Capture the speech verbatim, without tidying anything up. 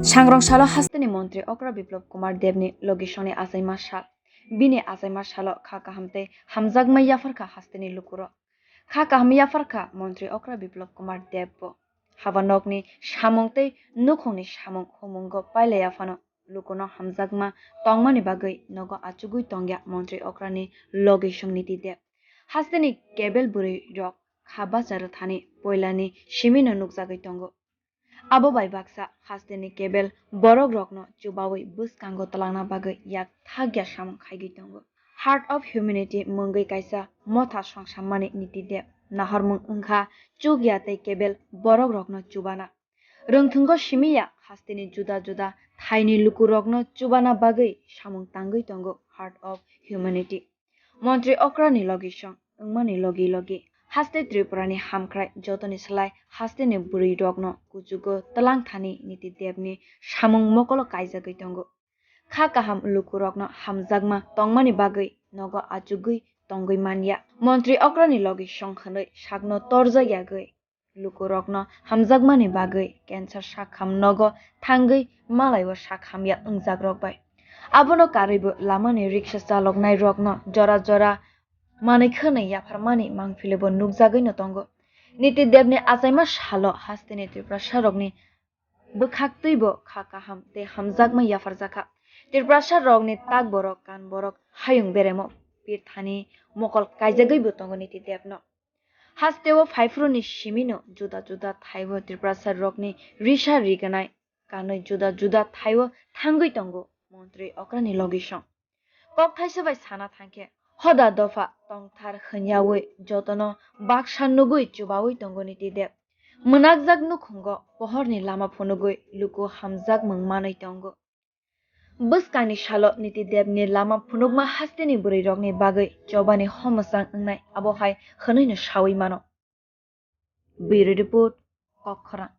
Sangrong salo hasteni montri okra Biplop Kumar Debni logisongni achaima sal. Bini achaima salo kha kaham tei hamjakma yapharkha hasteni lukurok. Kha kaham yapharkha montri okra Biplop Kumar Debbo. Habanokni samung tei nukhungni samung humungo pailaiya phano lukuno hamjakma tongmani bagwi nogo achugwi tongya montri okrani logisong Niti Deb. Hasteni kebel bwrwi rok kha bacharo thani poilani simino nukjagwi tongo. Abo bai baksa hasteni kebel borok rokno chubawi bwskango twlangna bagwi yak thakya samung khaigwi tongo. Heart of Humanity mungwi kaisa motha songsammani Niti Deb nahormung wngkha chukya tei kebel borok rokno chubana. Rwngthwngo simiya hasteni juda juda thaini lukurokno chubana bagwi samung tangwi tongo Heart of Humanity. Montri okrani logisong wngmani logi logi haste Tripurani hamkrai jotoni slai hasteni bwrwi rokno kuchugo twlang thani Niti Debni samung mokolo kaijagwi tongo. Kha kaham lukurokno hamjakma tongmani bagwi nogo achugwi tongwi manya. Montri okrani logisong hwnwi sakno torjak yagwi lukurokno hamjakmani bagwi cancer sakham nogo thangwi malaibo sakhamya wngjakrok bai. Abono karwibo lamani riksa chaloknairokno jora jora manwi khwnwi yapharmani mangpilibo nukjagwino tongo. Niti Debni achaima salo hasteni Tiprasarokni bwkhak twibo kha kaham tei hamjakma yapharjakha. Tiprasarokni tak borok kan borok hayung beremo pirthani mokol kaijagwibo tongo Niti Debno. Hasteo phaiphuruni simino juda juda thaibo Tiprasarokni risa riganai kanwi juda juda thaio thangwi tongo montri okrani logisong. Kok thaisa bai sana thangkhe hoda dopha tongthar hwnyawi jotono baksa nugwi chubawi tongo Niti Deb. Mwnakjak nukhungo pohorni lama phunugwi luku hamjakmung manwi tongo. Bwskangni salo Niti Debni lama phunukma hasteni bwrwirokni bagwi chobani homosang wngnai abo hai hwnwino sawi mano. Bureau Report, Kokkhorang.